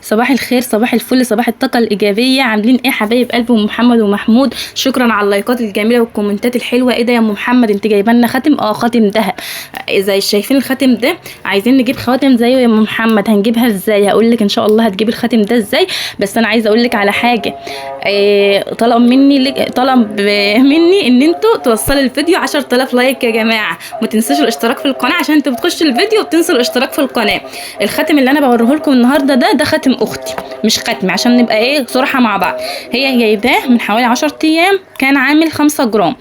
صباح الخير، صباح الفل، صباح الطاقة الإيجابية. عاملين ايه حبايب قلب ام محمد ومحمود؟ شكرا على اللايكات الجميلة والكومنتات الحلوة. ايه ده يا ام محمد، انت جايبه لنا خاتم؟ اه خاتم ذهب. زي شايفين الخاتم ده، عايزين نجيب خواتم زيه يا ام محمد. هنجيبها ازاي؟ هقول لك ان شاء الله هتجيب الخاتم ده ازاي، بس انا عايزه اقول لك على حاجة. إيه طلب مني طلب مني ان انتوا توصلوا الفيديو 10000 like يا جماعة. ما تنسوش الاشتراك في القناة، عشان انتوا بتخشوا الفيديو وبتنسوا الاشتراك في القناة. الخاتم اللي انا بوريه لكم النهارده ده خاتم اختي، مش خاتمي، عشان نبقى ايه صراحة مع بعض. هي جايباه من حوالي 10 ايام، كان عامل 5 جرام،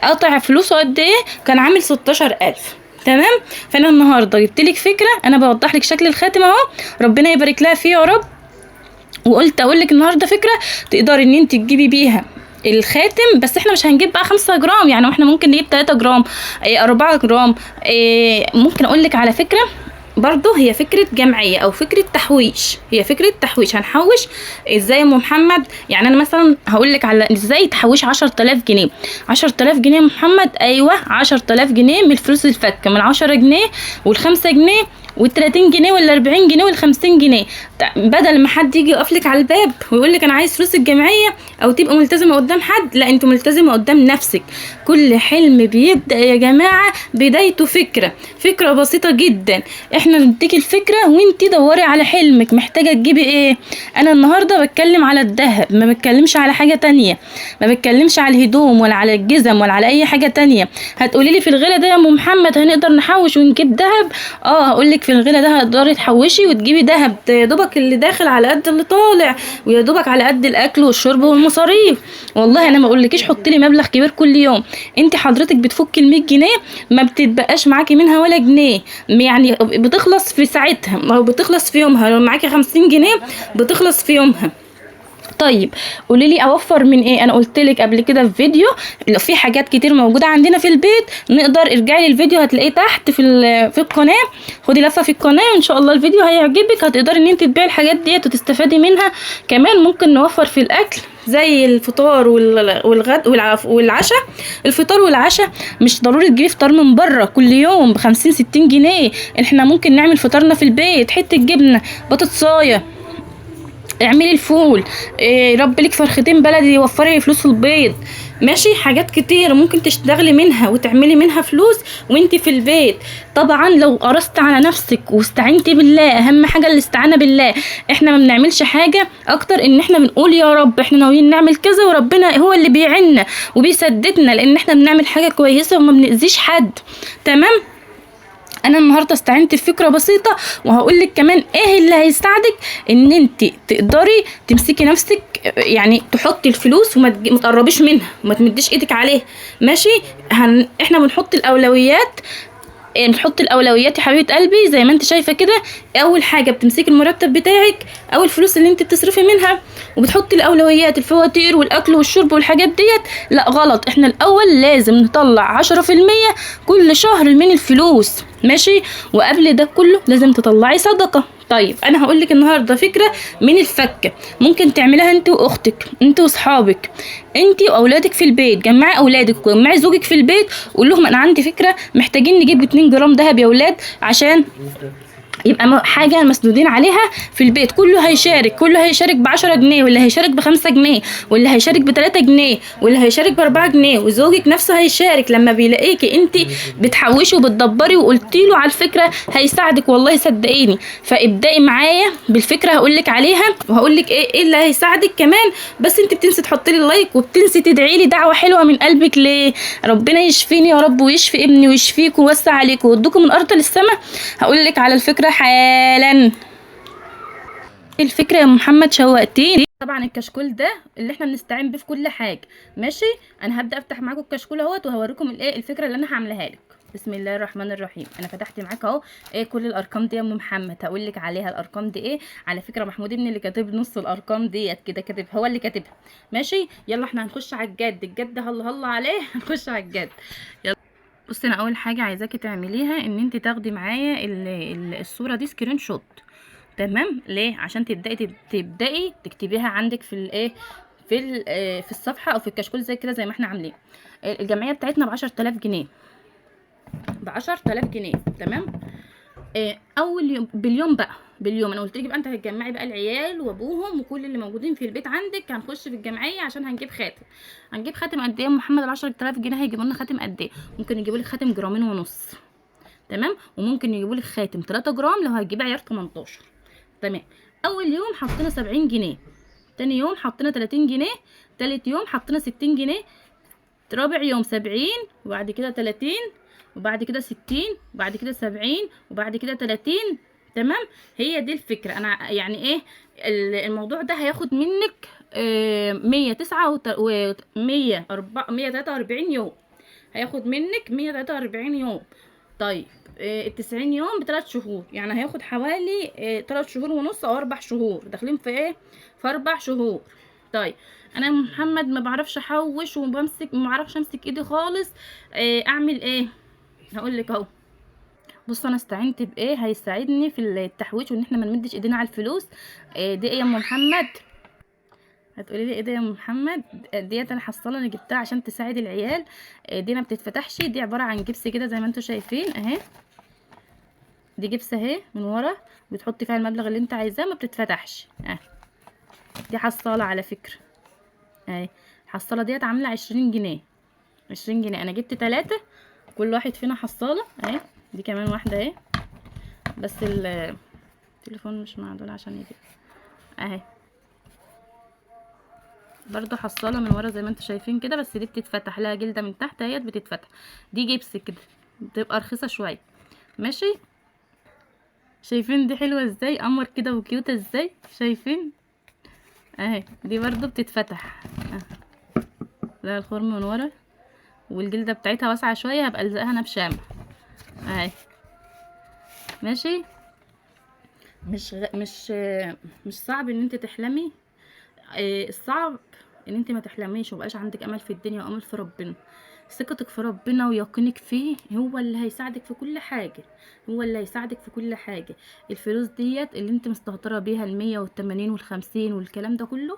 قطع فلوسه قد ايه؟ كان عامل 16000. تمام. فانا النهارده جبت لك فكرة، انا بوضح لك شكل الخاتم اهو، ربنا يبارك لها فيه يا رب. وقلت اقول لك النهارده فكرة تقدري ان انت تجيبي بيها الخاتم، بس احنا مش هنجيب بقى 5 جرام، يعني احنا ممكن نجيب 3 جرام، 4 جرام. ممكن اقول لك على فكرة برضو، هي فكرة جمعية او فكرة تحويش. هي فكرة تحويش. هنحوش ازاي يا ام محمد؟ يعني انا مثلا هقول لك على ازاي تحوشي 10000 جنيه. 10000 جنيه يا محمد؟ ايوه 10000 جنيه من الفلوس الفكه، من 10 جنيه وال5 جنيه وال30 جنيه وال40 جنيه وال50 جنيه. بدل ما حد يجي يقف لك على الباب ويقول لك انا عايز فلوس الجمعية، او تبقى ملتزمة قدام حد، لا انت ملتزمة قدام نفسك. كل حلم بيبدا يا جماعة بدايته فكرة، فكرة بسيطة جدا. احنا نديك الفكرة وانت دوري على حلمك. محتاجه تجيبي ايه؟ انا النهارده بتكلم على الذهب، ما بتكلمش على حاجة تانية، ما بتكلمش على الهدوم ولا على الجزم ولا على اي حاجة تانية. هتقولي لي في الغلا ده يا ام محمد هنقدر نحوش ونجيب ذهب؟ اه هقول لك في الغلا ده هتقدري تحوشي وتجيبي ذهب، ده يا دوبك اللي داخل على قد اللي طالع، ويا دوبك على قد الاكل والشرب والمصاريف. والله انا ما اقولكيش حطي لي مبلغ كبير كل يوم. انت حضرتك بتفكي ال 100 جنيه ما بتتبقاش معاكي منها ولا جنيه، يعني بتخلص في ساعتها او بتخلص في يومها. لو معاكي 50 جنيه بتخلص في يومها. طيب قولي لي اوفر من ايه؟ انا قلت لك قبل كده في فيديو لو في حاجات كتير موجودة عندنا في البيت نقدر، ارجعي للفيديو هتلاقيه تحت في القناة، خدي لفه في القناة وان شاء الله الفيديو هيعجبك. هتقدري ان انت تبيعي الحاجات ديت وتستفادي منها. كمان ممكن نوفر في الاكل زي الفطار والغد والعشاء. الفطار والعشاء مش ضروري تجيبي فطار من بره كل يوم ب50 60 جنيه، احنا ممكن نعمل فطارنا في البيت، حتة جبنه، بطاطسايه، اعملي الفول، ربي لك فرختين بلدي، وفري فلوس البيض، ماشي. حاجات كتير ممكن تشتغلي منها وتعملي منها فلوس وانت في البيت. طبعا لو قرصت على نفسك واستعنتي بالله، اهم حاجة الاستعانة بالله. احنا ما بنعملش حاجة اكتر ان احنا بنقول يا رب احنا ناويين نعمل كذا، وربنا هو اللي بيعنا وبيسددنا، لان احنا بنعمل حاجة كويسة وما بنأذيش حد. تمام. انا النهارده استعنت بفكره بسيطة، وهقول لك كمان ايه اللي هيساعدك ان انت تقدري تمسكي نفسك، يعني تحطي الفلوس وما تقربيش منها وما تمديش ايدك عليها. ماشي. احنا بنحط الاولويات، بنحط الاولويات يا حبيبه قلبي زي ما انت شايفه كده. اول حاجة بتمسكي المرتب بتاعك او الفلوس اللي انت بتصرفي منها، وبتحطي الاولويات، الفواتير والاكل والشرب والحاجات ديت. لا غلط، احنا الاول لازم نطلع 10% كل شهر من الفلوس. ماشي. وقبل ده كله لازم تطلعي صدقه. طيب انا هقول لك النهارده فكرة من الفكه ممكن تعمليها انت واختك، انت واصحابك، انت واولادك في البيت. جمعي اولادك وجمعي زوجك في البيت، وقول لهم انا عندي فكرة، محتاجين نجيب 2 جرام ذهب يا اولاد عشان يبقى حاجة مسنودين عليها في البيت. كله هيشارك، كله هيشارك ب10 جنيه، واللي هيشارك ب5 جنيه، واللي هيشارك ب3 جنيه، واللي هيشارك ب4 جنيه، وزوجك نفسه هيشارك لما بيلاقيكي انت بتحوشي وبتدبري وقلتي له على الفكرة هيساعدك، والله صدقيني. فابدأي معايا بالفكرة هقول لك عليها، وهقول لك ايه اللي هيساعدك كمان. بس انت بتنسي تحطي لي ال like، وبتنسي تدعي لي دعوه حلوة من قلبك. ليه؟ ربنا يشفيني يا رب ويشفي ابني ويشفيكم ويوسع عليكم ويدوكم من ارض للسما. هقول لك على الفكرة حالا. الفكرة يا محمد شوقتيني. طبعا الكشكول ده اللي احنا بنستعين بيه في كل حاجة. ماشي. انا هبدا افتح معاكم الكشكول اهوت وهوريكم الايه الفكرة اللي انا هعملها لك. بسم الله الرحمن الرحيم. انا فتحت معاك اهو ايه كل الارقام دي يا ام محمد، هقول لك عليها الارقام دي ايه. على فكرة محمود ابني اللي كاتب نص الارقام ديت كده، كاتب هو اللي كاتبها. ماشي. يلا احنا هنخش على الجد، الجد هلا هلا عليه. هنخش على الجد. يلا بصي، انا اول حاجة عايزاكي تعمليها ان انت تاخدي معايا الصورة دي screenshot. تمام. ليه؟ عشان تبداي تكتبيها عندك في الايه، في الصفحة او في الكشكول زي كده، زي ما احنا عاملين. الجمعية بتاعتنا ب10000 جنيه، ب10000 جنيه. تمام. اول يوم باليوم بقى، باليوم. انا قلت لك يبقى انت هتجمعي بقى العيال وابوهم وكل اللي موجودين في البيت عندك، هنخش في الجمعية عشان هنجيب خاتم. هنجيب خاتم قد ايه يا محمد؟ ال 10000 جنيه هيجيبوا لنا خاتم قد ايه؟ ممكن يجيبوا لك خاتم 2.5 جرام، تمام، وممكن يجيبوا لك خاتم 3 جرام لو هتجيبي عيار 18. تمام. اول يوم حطينا 70 جنيه، تاني يوم حطينا 30 جنيه، تالت يوم حطينا 60 جنيه، رابع يوم 70، وبعد كده 30، وبعد كده 60، وبعد كده 70، وبعد كده 30. تمام. هي دي الفكرة. انا يعني ايه الموضوع ده هياخد منك 109 و 143 يوم، هياخد منك 143 يوم. طيب 90 يوم ب3 شهور، يعني هياخد حوالي 3 شهور ونص او 4 شهور، داخلين في ايه؟ في 4 شهور. طيب انا يا محمد ما بعرفش احوش وبمسك، ما بعرفش امسك ايدي خالص، اعمل ايه؟ هقول لك اهو. بصوا انا استعنت بايه هيساعدني في التحويش وان احنا ما نمدش ايدينا على الفلوس. دي ايه يا ام محمد؟ هتقولي لي ايه ده يا ام محمد؟ ديت انا حصاله انا جبتها عشان تساعد العيال. دي ما بتتفتحش، دي عبارة عن جبس كده زي ما انتم شايفين اهي، دي جبس اهي من ورا، بتحطي فيها المبلغ اللي انت عايزاه، ما بتتفتحش اهي. دي حصاله على فكرة اهي، الحصاله ديت عامله 20 جنيه، 20 جنيه. انا جبت 3، كل واحد فينا حصاله اهي، دي كمان واحدة اهي، بس التليفون مش معدول عشان يجيب اهي. برضو حصاله من ورا زي ما انتم شايفين كده، بس دي بتتفتح لها جلده من تحت اهيت بتتفتح، دي جبس كده بتبقى رخيصة شوية. ماشي، شايفين دي حلوة ازاي، قمر كده وكيوته ازاي، شايفين اهي. دي برضو بتتفتح لها الخرم من ورا، والجلده بتاعتها واسعة شوية، هبقى الزقها انا بشامه اهي. ماشي، مش غ... مش مش صعب ان انت تحلمي، الصعب ان انت ما تحلميش ومبقاش عندك امل في الدنيا وامل في ربنا. ثقتك في ربنا ويقينك فيه هو اللي هيساعدك في كل حاجة، هو اللي هيساعدك في كل حاجة. الفلوس ديت اللي انت مستهترة بيها، 180 وال50 والكلام ده كله،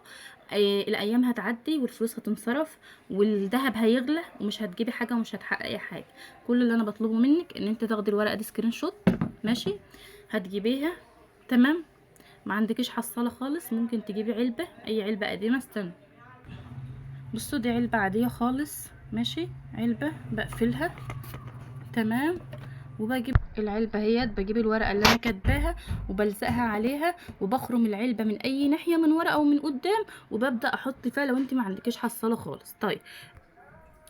الايام هتعدي والفلوس هتنصرف والذهب هيغلى ومش هتجيبي حاجة ومش هتحققي حاجة. كل اللي انا بطلبه منك ان انت تاخدي الورقة دي screenshot، ماشي، هتجيبيها. تمام. ما عندكيش حصالة خالص، ممكن تجيبي علبة، اي علبة قديمة. استنى بصوا، دي علبة عادية خالص، ماشي، علبة بقفلها. تمام. وبجيب العلبة اهيت، بجيب الورقة اللي انا كاتباها وبلزقها عليها، وبخرم العلبة من اي ناحية، من ورا او من قدام، وببدأ احط فيها لو انت ما عندكيش حصالة خالص. طيب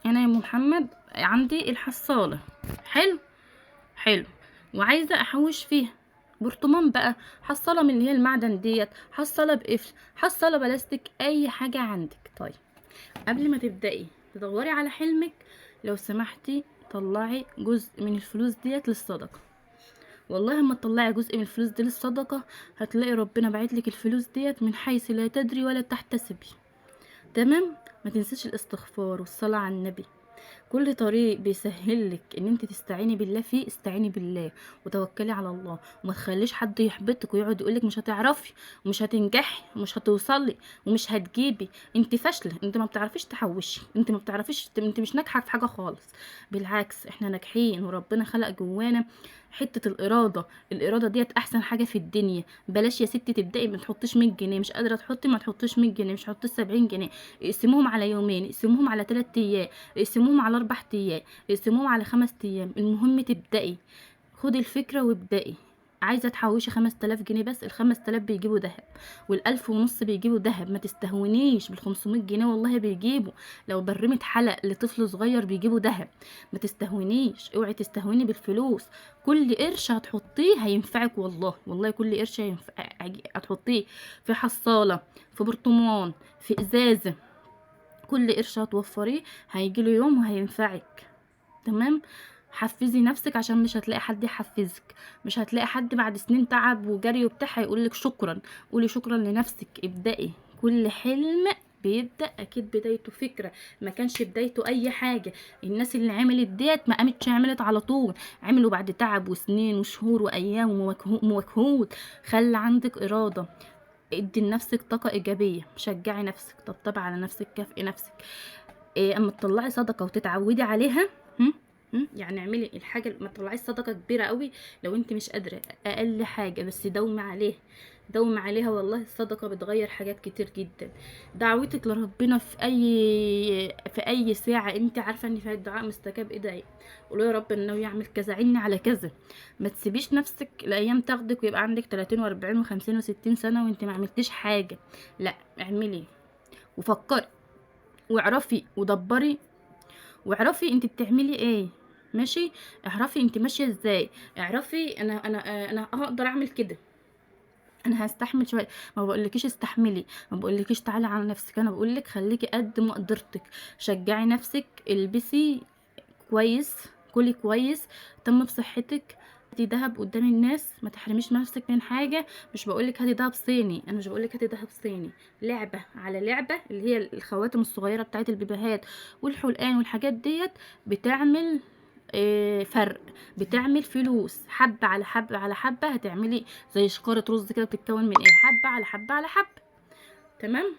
انا يا محمد عندي الحصالة، حلو حلو، وعايزة احوش فيها برطمان بقى، حصالة من اللي هي المعدن ديت، حصالة بقفل، حصالة بلاستيك، اي حاجة عندك. طيب قبل ما تبدأي تدوري على حلمك، لو سمحتي طلعي جزء من الفلوس ديت للصدقة. والله اما تطلعي جزء من الفلوس دي للصدقة هتلاقي ربنا بعتلك الفلوس ديت من حيث لا تدري ولا تحتسبي. تمام. ما تنسيش الاستغفار والصلاة على النبي. كل طريق بيسهلك ان انت تستعيني بالله فيه، استعيني بالله وتوكلي على الله، وما تخليش حد يحبطك ويقعد يقولك مش هتعرفي ومش هتنجحي ومش هتوصلي ومش هتجيبي، انت فاشلة، انت ما بتعرفيش تحوشي، انت ما بتعرفيش، انت مش ناجحة في حاجة خالص. بالعكس احنا ناجحين، وربنا خلق جوانا حتة الارادة. الارادة ديت احسن حاجة في الدنيا. بلاش يا ستي تبداي ما تحطيش 100 جنيه، مش قادرة تحطي ما تحطيش 100 جنيه، مش هتحطي 70 جنيه، اقسموهم على يومين، اقسموهم على 3 ايام، اقسموهم على 4 ايام، اقسموهم على 5 ايام. المهم تبداي، خدي الفكرة وابداي. عايزه تحوشي 5000 جنيه بس، ال5000 بيجيبوا ذهب، وال1500 بيجيبوا ذهب. ما تستهونيش بال500 جنيه، والله بيجيبوا. لو برمت حلق لطفل صغير بيجيبوا ذهب. ما تستهونيش، اوعي تستهوني بالفلوس. كل قرش هتحطيه هينفعك، والله والله كل قرش هتحطيه في حصاله، في برطمان، في ازازة، كل قرش هتوفريه هيجيله يوم وهينفعك. تمام. حفزي نفسك، عشان مش هتلاقي حد يحفزك، مش هتلاقي حد بعد سنين تعب وجري وبتاع هيقولك شكرا. قولي شكرا لنفسك، ابدأي. كل حلم بيبدأ اكيد بدايته فكرة، ما كانش بدايته اي حاجة. الناس اللي عملت ديت ما قامتش عملت على طول، عملوا بعد تعب وسنين وشهور وايام ومجهود. خلي عندك ارادة، ادي لنفسك طاقة ايجابية، شجعي نفسك، طبطبي على نفسك، كافئي نفسك. اما تطلعي صدقة وتتعودي عليها، يعني اعملي الحاجة، ما تطلعيش صدقه كبيرة قوي لو انت مش قادرة، اقل حاجة بس دومي عليها، دومي عليها. والله الصدقة بتغير حاجات كتير جدا. دعوتك لربنا في اي ساعة انت عارفه ان فيها الدعاء مستجاب، ادعي قولي يا رب انه يعمل كذا، عيني على كذا. ما تسيبيش نفسك الايام تاخدك ويبقى عندك 30 و40 و50 و60 سنة وانت ما عملتيش حاجة. لا، اعملي وفكري واعرفي ودبري، واعرفي انت بتعملي ايه. ماشي، اعرفي انت ماشية ازاي، اعرفي انا انا انا هقدر اعمل كده، انا هستحمل شوية. ما بقولكيش استحملي، ما بقولكيش تعالي على نفسك، انا بقولك خليكي قد مقدرتك، شجعي نفسك، البسي كويس، كلي كويس، اهتمي بصحتك، هاتي دهب قدام الناس، ما تحرميش نفسك من حاجة. مش بقولك هاتي دهب صيني، انا مش بقولك هاتي دهب صيني، لعبه على لعبه اللي هي الخواتم الصغيرة بتاعت البيبيهات والحلقان والحاجات ديت، بتعمل فرق، بتعمل فلوس. حبه على حبه على حبه هتعملي زي شكاره رز كده، بتتكون من ايه؟ حبه على حبه على حبه. تمام،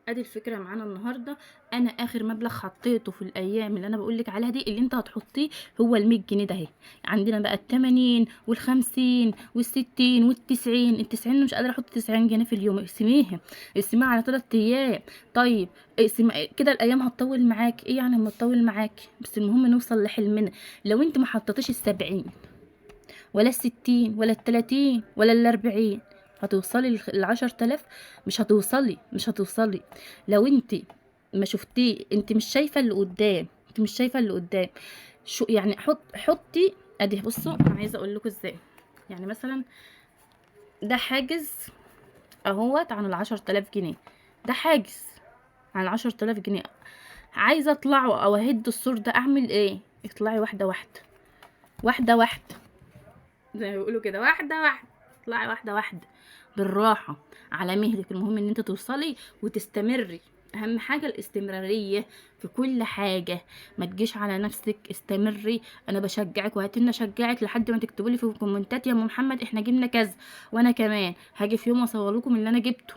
ادي الفكرة معانا النهارده. انا اخر مبلغ حطيته في الايام اللي انا بقولك عليها دي، اللي انت هتحطيه هو ال100 جنيه ده اهي. عندنا بقى ال80 وال50 وال60 وال90. ال90 مش قادرة احط 90 جنيه في اليوم، اقسميها، اقسميها على 3 ايام. طيب اقسم كده، الايام هتطول معاك. ايه يعني اما تطول معاك؟ بس المهم نوصل لحلمنا. لو انت ما حطيتيش ال70 ولا ال60 ولا ال30 ولا ال40، هتوصلي ل10,000؟ مش هتوصلي، مش هتوصلي. لو انت ما شفتيه، انت مش شايفه اللي قدام، انت مش شايفه اللي قدام. شو يعني؟ حطي ادي. بصوا انا عايزه اقول لكم ازاي. يعني مثلا ده حاجز اهوت عن ال10,000 جنيه، ده حاجز عن ال10,000 جنيه. عايزه اطلعه او اهد السور ده، اعمل ايه؟ اطلعي واحدة واحدة، واحدة واحدة، زي ما بيقولوا كده، واحدة واحدة، اطلعي واحدة واحدة بالراحة على مهلك. المهم ان انت توصلي وتستمري، اهم حاجة الاستمرارية في كل حاجة، ما تجيش على نفسك، استمري. انا بشجعك وهتن اشجعك لحد ما تكتبوا لي في الكومنتات يا ام محمد احنا جبنا كذا، وانا كمان هاجي في يوم واصور لكم اللي انا جبته،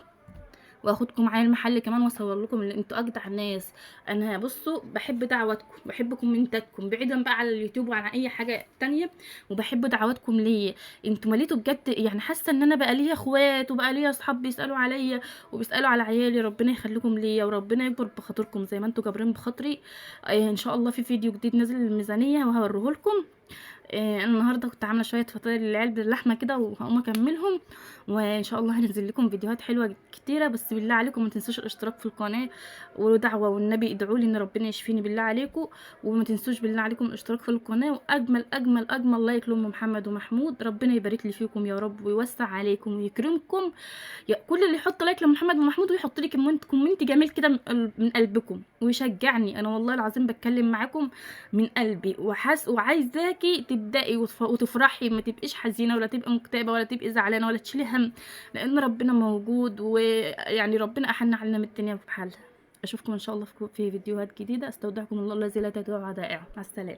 واخدكم معايا المحل كمان واصور لكم اللي انتوا اجدع ناس. انا بصوا بحب دعواتكم، بحب كومنتاتكم، بعيدا بقى على اليوتيوب وعلى اي حاجة تانية، وبحب دعواتكم ليا. انتوا مليتوا بجد، يعني حاسه ان انا بقى ليا اخوات وبقى ليا اصحاب بيسالوا عليا وبيسالوا على عيالي. ربنا يخليكم ليا وربنا يكبر بخاطركم زي ما انتوا جابرين بخاطري. ان شاء الله في فيديو جديد نازل الميزانية وهوريه لكم. النهارده كنت عامله شوية فطاير للعيال باللحمه كده وهقوم اكملهم، وان شاء الله هنزل لكم فيديوهات حلوة كتيرة. بس بالله عليكم ما تنسوش الاشتراك في القناة، ودعوة والنبي ادعوا لي ان ربنا يشفيني بالله عليكم، وما تنسوش بالله عليكم الاشتراك في القناة، واجمل اجمل اجمل لايك لام محمد ومحمود. ربنا يبارك لي فيكم يا رب ويوسع عليكم ويكرمكم. يا كل اللي يحط like لمحمد ومحمود ويحط لي comment جميل كده من قلبكم ويشجعني. انا والله العظيم بتكلم معاكم من قلبي، وعايزاكي تبدأي وتفرحي، ما تبقيش حزينة ولا تبقي مكتئبه ولا تبقي زعلانة ولا تشيلي هم، لان ربنا موجود، ويعني ربنا احن علينا من الدنيا بحالها. اشوفكم ان شاء الله في فيديوهات جديدة. استودعكم الله الذي لا تضيع ودائعه. مع السلامة.